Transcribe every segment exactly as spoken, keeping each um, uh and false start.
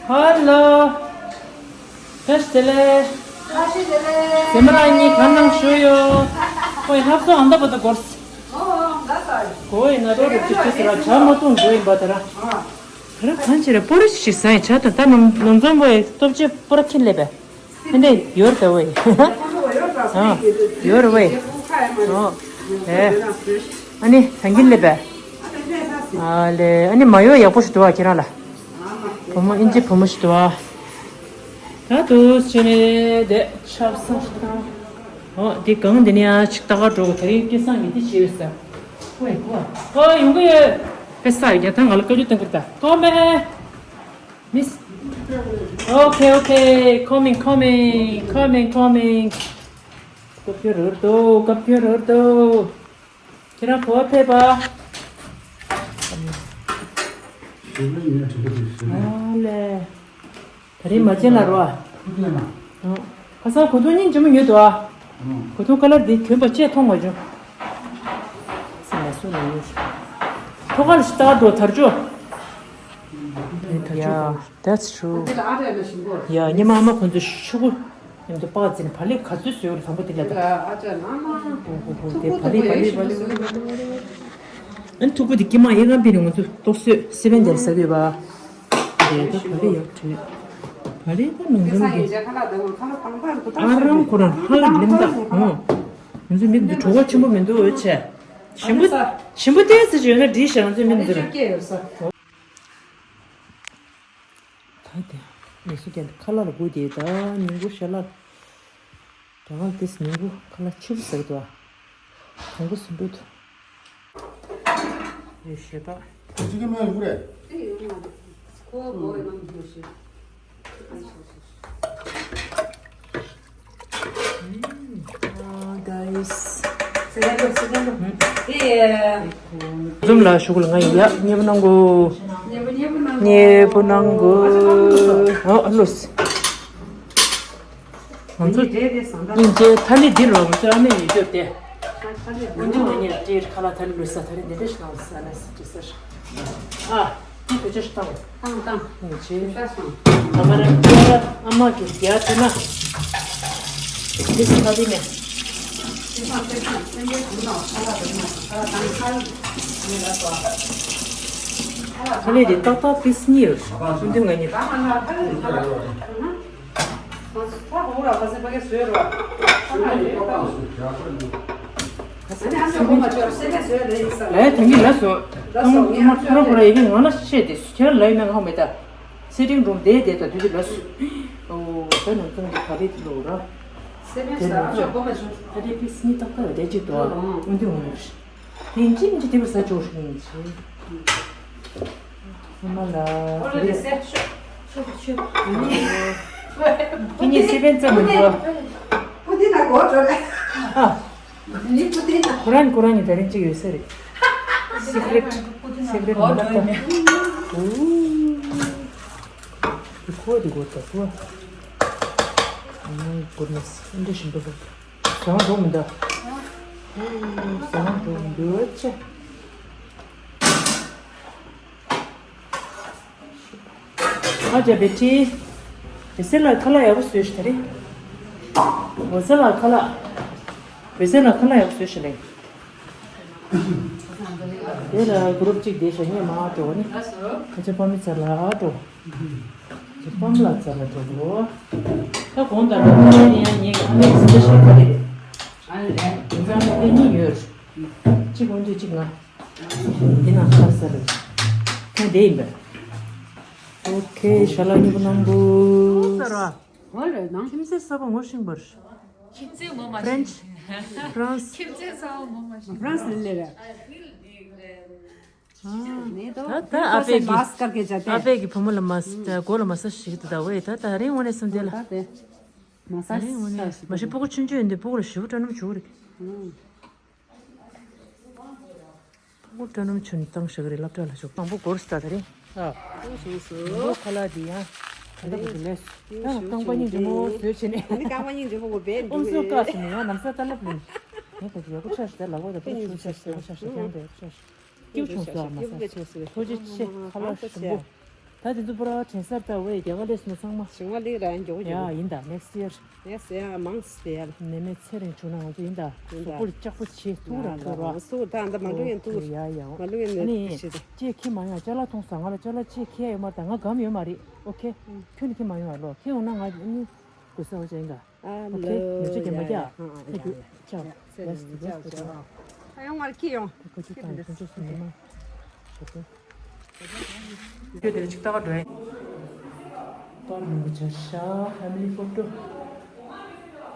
ཧ་ལོ། བཀྲ་ཤིས་བདེ་ལེགས། བཀྲ་ཤིས་བདེ་ལེགས། ཟེ་མ་ལ་གཉིས་གང་གནང་ཞུ་ཡོད། ཁོ་ཡི་ལྷག་སོང་ཨ་མདའ་བ་དང་སྒོར། ཨོ་ཨོ་ད་ས། གོ་ཡི་ན་རོ་རུ་ཅིག་ཅིག་ཟེར་བ་བྱ་མ་ཐུང་འགྲོ་ཡིན་པ་དེ་ར། ཨ། དེ་ར་གང་བྱེད་རེད། པོ་རི་ཞིག་ཟ་ཡི་བྱ་དང་ད་ནམ་ནམ་ཚོན་པོ་ཡི་སྟོབས་ཆེ་པོ་ར་ཁྱིན་ལེ་བས། ཨ་འདྲ་ཡོད་རེད་ད་ཝེ། ཨ་ཡོད་རེད་ཝེ། ཨོ། ཨེ། ཨ་ནི་ད་གིན་ལེ་བས། ཨ་ལེ་ཨ་ནི་མ་ཡོ་ཡག་པོ་ཞིག་འདུག་ཨ་ཁྱེད་རང་ལ། བུ་མོ་ཨིན་ཇི་བུ་མོ་ཞིག་འདུག་ཨ། ད་དུ་ཆེ་ནས་དེ་ཆབ་གསང་ཞིག་དང་། ཨོ་དེ་གང་དེ་ནས་ཨ་ཅིག་ལྟ་ག་འགྲོ་གི། དེ་རིང་སྐལ་བཟང་གིས་དེ་བྱས་ཡོད་ས། ཝེ་ཀོ་ཨོ་ཡོང་གི་ཡོད། དཔེ་ས་ཡོད་ཀྱང་ད་ང་ལ་བཀའ་བཀྱོན་གཏོང་གི་རེད་ད་ཀོ་མེ། Miss. Okay, okay. Coming, coming, coming, coming. སྐབས་བཅོལ་རོལ་དོ། སྐབས་བཅོལ་རོལ་དོ། ཁྱེད་རང་གོ་བ་ཕེབས་པ། ཨ་ལེ། ད་རེས་མ་བྱན་ལ་རོ། ཁ་སང་གོས་ཐུང་སྙིང་རྗེ་མོ་ཉོས་འདུག་ཨ། གོས་ཐུང་ཁ་ལར་འདི་གྱོན་པ་ཅེས་མཐོང་མ་བྱུང་། སེམས་ལ་སུ་ལ་ཡོད། ཐོག་ཁ་ལ་ཞིག་ལྟ་འགྲོ་དར་ཆོ། Yeah, that's true. Yeah, ཉི་མ་ཨ་མ་ཁོང་ཚོ་ཤུ་གུ་ཉམས་དུ་པགས་འཛིན་བ་ལི་ག་ཚོད་བཟོས་ཡོད་དམ་པོ་དེ་ལ་ད། ཧོ་ཧོ་ཧོ་དེ་བ་ལི་བ་ལི་བ་ལི་བ་ལི། ཨན་ཐུག་པོ་དེ་ཀྱི་མ་ཡེ་གམ་པི་ནི་ང་ཚོ་ཏོག་སོད་སི་པན་དེར་ཟ་གི་བ། དེ་ད་བ་ལི་ཡག་དུས། བ་ལི་ད་ནང་ཚོ་གི། ཨ་རང་ཁོ་རང་ཧ་ལམ་ད་ཨང་། ང་ཚོ་མི་འདི་གྲོད་ཁོག་ཆེན་པོ་མི་འདུག་འོ་ཆེ། ཞིམ་པོ་ཞིམ་པོ་ཏོག་ཙམ་ཅིག་ཡོད་ན་འགྲིག་ཤག་ང་ཚོའི་མི་འདི་ར། ད་དེ་མི་སུ་ཀྱང་ཁ་ལག་ལ་སྒུག་དེ་ད་ཉིན་གུང་ཞལ་ལག་དྲ་བ་དེ་ཉིན་གུང་ཁ་ལག་ཆུ་བུ་ཟེར་དུ་བ། དང་པོ་སུ་འདུག་དུ་རེ་ཞེ་དྲག་ཅི་གི་མེད་ལུག་རེད། Guys. འཛོམས་ལ་ཞུགས་ལ་ང་ཡི་ཡ་མཉེས་པོ་གནང་གོ། མཉེས་པོ་གནང་གོ། ཨ་ལོས། ང་ཚོ་སྙིང་རྗེ་ཐ་ལི་འདི་རུ་ང་ཚོ་ཨ་མའི་ཡུལ་སྐྱོབ་སྟེ། འོན་ཏེ་ང་གཉིས་ཀྱིས་ཁ་ལག་ཐ་ལི་ལུས་ས་ཐ་ལི་འདི་འདྲ་ཞིག་གནང་ས་ལ་ཟེར་གྱི་ཟེར། ཨ། འདི་གོ་ཆ་ཞིག་བཏང་། བཏང་བཏང་། ཡིན་ཅི། ད་མ་ར་ཨ་མ་གི་རྒྱ་ཚེ་ན། འདི་ས་ཐ་ལི་ནས། ཐ་ལི་འདི་ཏག་ཏག་པིས་གཉིས་ཡོད། འོན་ཏེ་ང་གཉིས། ལའི་ཐང་གི་ལ་སོ། ཐང་མ་ཁོ་ར་ཁོ་ར་ཡི་གེ་ང་ལ་བཤད་དེ་ཁྱེད་ལའི་མེད་ཧ་མེད་ད། སེ་ཏིང་སྒྲུང་བསྡད་བསྡད་ད་དུས་དེ་ལ་སོ། ཨོ་ད་ནང་ཚང་གི་ག་རེ་དེ་ལོ་ར། དེ་ནང་ཚང་ད་དེ་ཕིས་ནི་ཏག་ཏག་བསྡད་ཅིག་ཏུ་འོན་ཏེ་འོང་། དེ་ཅི་མི་ཅི་དེ་བར་ཟ་ཆོག་ཤིག་ཡིན་ཅི། ཨ་མ་ལ། ཨོ་ལེ་སེ་ཤོ་ཤོ་ཤོ། ཁྱེད་གཉིས་སེ་པན་རྩེ་མི་འདུག་པུ་ཏི་ན་གོ་འགྲོ་རེད། ཨ། ནི་པུ་ཏི་ན། ཁོ་རང་ཁོ་རང་གཉིས་ད་རིང་གཅིག་ཡོད་ས་རེད། སི་ཀྲེ་ཊི། སི་ཀྲེ་ཊི་མ་ལབ་ད། ཨོ། ཁོ་དེ་གོ་ད་ཁོ། ཨ་མ་གོ་ནས་འདི་བཞིན་འདུག་ཟངས་འགྲོ་མི་འདུག་ཟངས་འགྲོ་མི་འདུག་ཅེ། ཨ་ཅག་བེ་ཊི། བེ་སེ་ལ་ཁ་ལག་ཡག་པོ་བཟོས་ཤག་ད་རེས། འོ་ཟེ་ལ་ཁ་ལག་བེ་སེ་ལ་ཁ་ལག་ཡག་པོ་བཟོས་ཤག་ལེ། དེ་ལ་གུ་རུབ་གཅིག་བསྡད་ཤག་ངས་མར་འགྲོ་ནི། ཁ་ཆེ་ཕ་མི་ཚ་ལ་འགྲོ། ཁྱེད་པམ་ལ་ཙམ་ལ་འགྲོ་དགོས། ད་གོང་དང་ལ་ཙམ་ལ་ཡང་ཉེ་གི་ཨ་ལེ་སི་ཏེ་ཤན་ག་རེ་རེད། ཨ་ལེ། དེང་སང་ལ་ཏེ་གཉིས་ཡོད། གཅིག་འོན་ཏེ་གཅིག་ང་། འདི་ན་ཁ་ས་རེད། ཁོང་དེ་ཡིན་པས། ཨོ་ཁེ་ཞལ་ལག་མཉེས་པོ་གནང་དགོས། ས་ར། ངོ་རེད་ནང་། ཁྱིམ་མཚེས་གསར་པ་ངོ་ཤེས་པར། ཁྱིམ་མཚེས་ངོ་མ་ཤེས། French France ཁྱིམ་མཚེས་གསར་པ་ངོ་མ་ཤེས། France ལ་ལེ་རེད། ད་ད་ཨ་ཕས་ཀྱི་मास्क करके जाते हैं। ཨ་ཕས་ཀྱི་བུ་མོ་ལ་མ་ས་མགོ་ལ་མ་ས་ཞིག་ཏུ་ད་ཝེ་ད་ད་རིང་འོ་ནས་སོང་དེ་ལ། ད་དེ་མ་ས་ད་རིང་འོ་ནས་མ་གཞི་ཕྲུ་གུ་ཆུང་ཆུང་ཡིན་དུས་ཕྲུ་གུ་ལ་ཞུ་བ་སྤྲོ་སྣང་བྱུང་རེད། ཕྲུ་གུ་སྤྲོ་སྣང་བྱུང་ནས་བཏང་བཞག་གི་རེད་སློབ་གྲྭ་ལ་ཞོགས་དང་པོ་སྒོར་སྟ་ད་རིང་། ཨ། ཨུ་སུ་སུ། ངོ་ཁ་ལག་འདི་ཡང་ད་ལྟ་བུ་དུ་ལས་སུ། ད་རྐང་པ་སྙིང་རྗེ་མོ་བཟོས་བྱས་ནས། ཨ་ནི་རྐང་པ་སྙིང་རྗེ་མོ་གོ་བས་འདུག་ཨུ་སུ་ཀ་སུ་ནི་ཡང་ལམ་སང་ལྟ་ལབ་ལིན། ངས་ད་ཡག་པོ་ཆགས་ཤག་ད་ལག་པ་ད་པོ་ཆུང་ཆགས་ཤག་ཡག་པོ་ཆགས་ཤག་ཀྱང་ད་ཡག་པོ་ཆགས་ཤག་སྐྱིད་པོ་བྱུང་སོང་ཨ་མ་ས། ཐུགས་རྗེ་ཆེ་ཁ་ལག་ཞིམ་པོ། ད་དེ་ཚོ་པུ་ར་དྲན་གསར་ལྟ་བས་རྒྱ་གར་སླེབས་སོང་ན་ཚང་མ། ཞིང་བ་ལིག་ར་འཇོག་ཡ་འཇོག་ཡིན་ད་next year། ཡ་ཟེར་ཡ་མང་སི་ཡ། ནད་མེད་ཚེ་རིང་བྱུང་ན་ང་ཚོ་ཡིན་ད། ཡིན་ད། གཟུགས་པོ་ལྕགས་པོ་བྱེད་ཐུག་ར་ཐུག་ར། སུ་ད་ད་མ་ལུས་ཡན་ཐུག་ཡ་ཡ། མ་ལུས་ཡན་ནད་ནི་ཤི་ད། ཅེས་ཁྱེད་མ་ཡོང་ཅ་ལག་མཐོང་ས་ང་ལ་ཅ་ལག་ཅེས་ཁྱེད་ཡོད་མ་རེད་ད། ང་གམ་ཡོད་མ་རེད། ཨོ་ཁེ། ཁྱོད་ནི་ཁྱེད་མ་ཡོང་ཨ་ལོ། ཁྱེད་ཡོང་ན་ང་ནི་དགོས་ས་བ་ཅན་ཡིན་ད། ཨ་ལོ། ཨོ་ཁེ། ཉོ་ཆ་རྒན་པ་ཡ། ཨ་ཨ་ཡ་ཡ། ཁྱེད་ཀྱི་ཅ། ཡ་ཡ། ཡ་ཡ། ཡ་ཡ། ཡ་ཡ། ཡ་ཡ། ཡ་ཡ། ཡ་ཡ། ཁོ་ཚོ་དང་ཁོ་ཚོ་སུ་འདི་མ་ཞོག་གི། ཁྱོད་དེར་ཅིག་ལྟ་ག་འགྲོ་ཡིན། པར་མང་པོ་བྱ་ཤག family photo།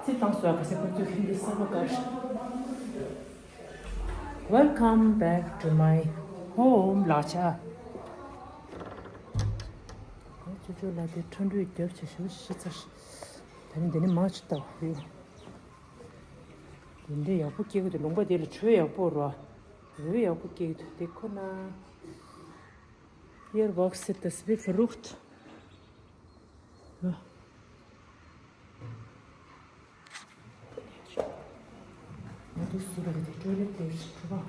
ཚིག་བཏང་སོ་ག་ས་ཁོ་ཚོས་ཧིན་དི་གསར་པ་དཀར། Welcome back to my home ལགས་ཆ། ཅོ་ཅོ་ལ་དེ་ཁྲོན་ཁྲོས་རྒྱབ་བྱས་ཞུ་ཤི་ཚར། ད་ནི་འདི་ནི་མང་ཆེ་ལྟ་བ་ཡོད། དེ་འདྲའི་ཡག་པོ་སྐྱེ་གི་འདུག་ལུང་པ་དེ་ལ་དྲོད་ཡག་པོ་རོ། འོད་ཡག་པོ་སྐྱེ་གི་འདུག་དེ་ཁོ་ན། Your work set the speed for root. ང་དུ་སུ་ར་གི་དེ་ཊོའི་ལེཊ་དེ་ཞིག་གྲུབ་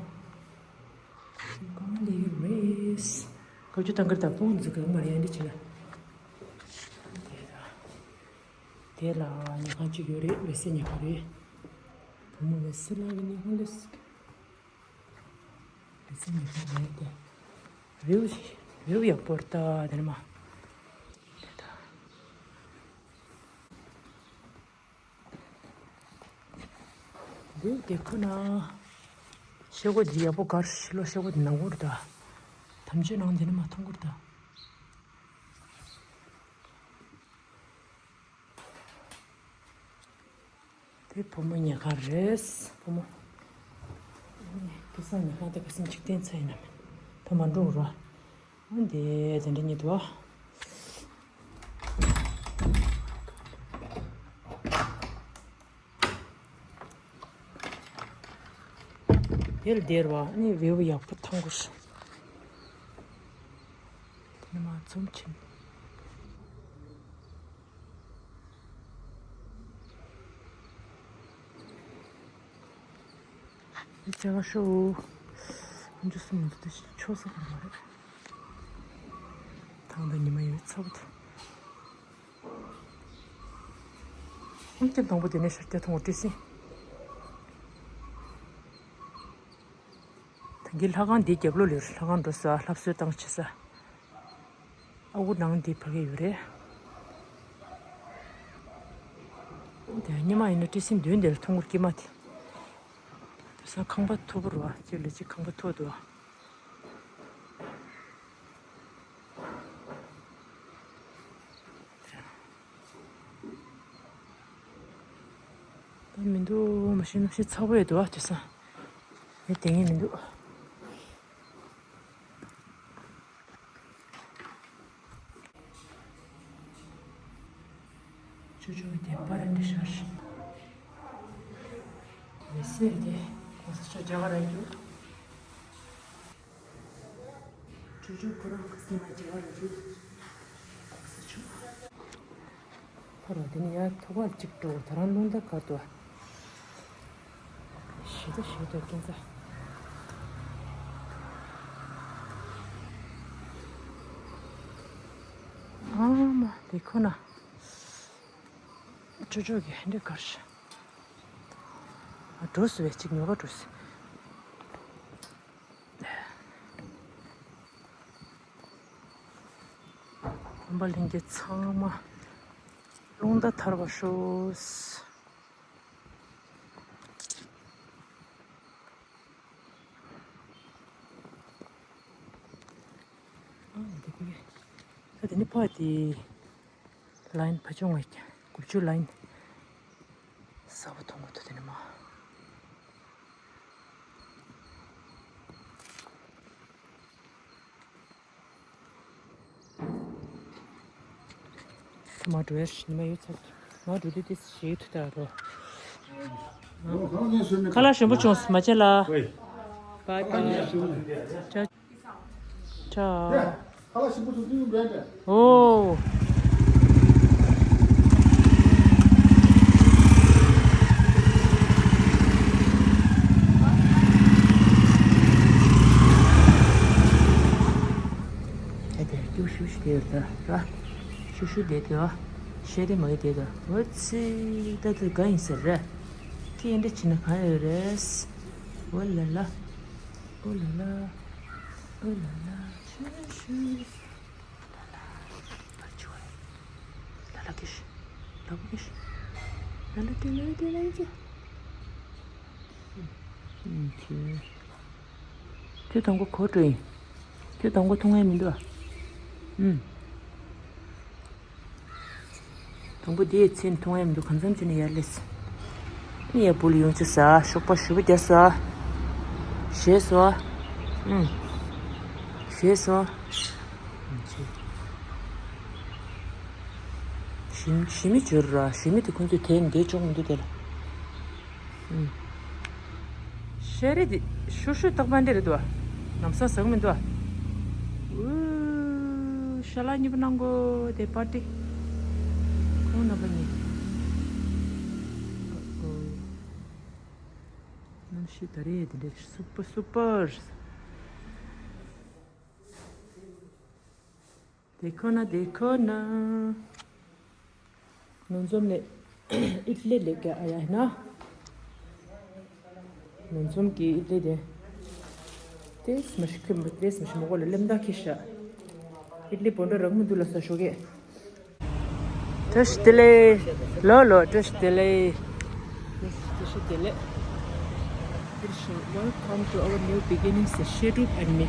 པ། གང་ལས་རེས། སྐབས་ཅིག་ཏང་ཀར་དང་སྤུ་གུ་འཛིན་གི་མ་རེད་ཡ་འདི་བྱས་ན། དེ་ལ་ཉལ་ཁང་གཅིག་ཡོད་རེད། ཝེ་སི་ཉལ་ཁང་རེད། བུ་མོ་ཝེ་སི་ལ་གི་ཉལ་ཁང་ལས། ཝེ་སི་ཉལ་ཁང་རེད་དེ། view view ཡག་པོ་རེད་ད། དེ་ནི་མ། དེ་ད། view དེ་ཁོ་ན། ཤེལ་སྒོ་འདི་ཡག་པོ་གར་ཤི་ལོ། ཤེལ་སྒོ་འདི་ནག་པོ་རེད་ད། དམ་ཆོས་ནང་དེ་ནི་མ་མཐོང་གི་རེད་ད། དེ་བུ་མོ་ཉལ་ཁང་རེད། བུ་མོ། སྐལ་བཟང་ཉལ་ཁང་དེ་ཁ་སང་འཇིག་རྟེན་ཚ་ཡིན་ན་མིན། ད་མ་འགྲོ་ར། འདི་དེ་འདྲ་ཉིད་དུ། དེར་བསྡད་ར་བ་ནི་view ཡག་པོ་མཐོང་གི་རེད། དེ་ནས་མ་འཛུམ་ཆེན། ཅ་ག་ཤོ། འཇུ་སུ་མི་འདུག་ཆོ་ས་ག་མ་རེད། ཐང་དུ་ཉི་མ་ཡོད་ཚ་བོ་དང་། ཨང་ཀི་དང་པོ་དེ་ནས་ཤར་སྐྱ་ཐོང་བ་བྲིས་ཟིན། ད་གིན་ལྷ་ཁང་འདིའི་རྒྱབ་ལོགས་ལ་ཡོད་རེད། ལྷ་ཁང་འགྲོ་ས་ལྷ་གསོལ་བཏང་བྱེད་ས། ཨ་ཁུ་ནང་འདི་ཕ་གི་ཡོད་རེད། དེ་སྔོན་མ་ཡིན་ན་བཀྲིས་སེ་མདུན་དེར་མཐོང་གི་སྐྱེས་མ་དེ། དེང་སང་ཁང་པ་མཐོ་པོ་རེད་བ། གཅིག་ལས་གཅིག་ཁང་པ་མཐོ་འདུག་བ། ད་མི་འདུག་མ་གཞི་གནམ་གཤིས་ཚ་པོ་ཡོད་འདུག་བ། དེང་སང་ངས་དེ་ངས་མི་འདུག་ཅོ་ཅོ་གི་དེ་པར་འདི་ཤར། མི་སེར་དེ་གོང་ས་མཆོག་རྒྱ་གར་ར་རྒྱུག་ཅོ་ཅོ་ཁོ་རང་གི་སེམས་ལ་རྒྱ་གར་ར་རྒྱུག་གོང་ས་མཆོག་ཕར་བ་དེ་ནི་ཡར་ཐུག་པར་གཅིག་འགྲོ། ད་རང་རླུང་རྟ་གར་དུ་བ། ཞེ་ད་ཞེ་ད་སྐྱེ་འཚར། ཨ་མ་དེ་ཁོ་ན། ཅོ་ཅོ་གི་འདི་གར་ཤ། ཨ་འགྲོ་སི་བས་གཅིག་ཉོ་ག་འགྲོ་སི། ཁམས་པ་ལྷན་རྒྱས་ཚང་མ་རླུང་རྟ་ཐར་བ་ཤོག་ཨ་འདི་གི་ད་དེ་ནི་ཕ་དེ། ལ་ཡིན་ཕ་ཆུང་བའི་དགུ་བཅུ་ལ་ཡིན། ས་བ་མཐོང་གི་འདུག་དེ་ནི་མ། མ་འགྲོ་ཡ་ཞིག་ནི་མ་ཡོད་ཚར། མ་འགྲོ་དུས་དེ་ཞིག་ཐུ་ད་རོ། ཁ་ལག་ཞིམ་པོ་བྱུང་སོང་མ་བྱེད་ལ། བའི་བའི། ཅ། ཅ། ཨོ། ཨེ་དེ་སྐྱུག་ཤུག་ཤིག་དེ་ ད་ར། ཤུ་ཤུ་བསྡད་དེ་བ། ཤ་རི་མ་ཡི་བསྡད་དེ་བ། འོ་ཙི། ད་དེ་ག་ཡིན་ཟེར་ར། ཁྱི་ཡིན་འདྲ་བྱེད་ན་གང་ཡོད་རེད། འོ་ལ་ལ། འོ་ལ་ལ། འོ་ལ་ལ། ཤུ་ཤུ། ལ་ལ། བར་ཆུ་བ། ལ་ལ་ཀེ་ཤི། ལ་ལ་ཀེ་ཤི། ལ་ལ་ཀེ་ལ་ལ་ཀེ་ལ་ལ་ཀེ། ཁྱོད་དང་པོ་གོ་འགྲོ་ཡིན། ཁྱོད་དང་པོ་མཐོང་ཡ་མི་འདུག་ཨ། ཨུམ། དང་པོ་དེའི་མཚན་མཐོང་ཡ་མི་འདུག་གང་འཚམ་བྱས་ནས་ཡར་སླེབས། ཨ་ནི་ཡར་སྦུག་ལ་ཡོང་ཅི་ཟ། ཞོགས་པ་ཞེ་པོ་རྒྱགས་ཟ། ཞེས་སོ། ཨུམ། ཞེས་སོ། ཞི་ཞི་མི་འབྱོར་ར། ཞི་མི་དེ་ཁོང་ཚོས་དེ་འདས་ཆོག་མི་འདུག་དེ་ལ། ཨུམ། ཤ་རི་དེ་ཤུ་ཤུ་རྟག་པར་འདི་རེད་དོ། ལམ་སང་ཟ་གི་མི་འདུག་ཨ། ཨུ། ཤ་ལག་གཉིས་པོ་གནང་གོ་དེ་པར་ཏི། ཁོང་རྣམ་པ་གཉིས། ཨོ། གནམ་གཤིས་ད་རེས་དེ་འདྲ་སུ་པར་སུ་པར། देखो ना, देखो ना। ནུ་འཛོམས་ནས་ཨིད་ལི་ལེ་ཀེ་ཨ་ཡ་ཧེ་ན། ནུ་འཛོམས་ཀྱི་ཨིད་ལི་དེ། དེས་མ་ཤི་ཁི་དེས་མ་ཤི་མོ་གོ་ལ་ལེམ་ད་ཁི་ཤ། ཨིད་ལི་བོ་འདྲ་རག་མི་འདུག་ལ་ས་ཞོགས་ཀས། བཀྲ་ཤིས་བདེ་ལེགས། ལོ་ལོ་བཀྲ་ཤིས་བདེ་ལེགས། བཀྲ་ཤིས་བདེ་ལེགས། Welcome to our new beginnings, Sheduk and me.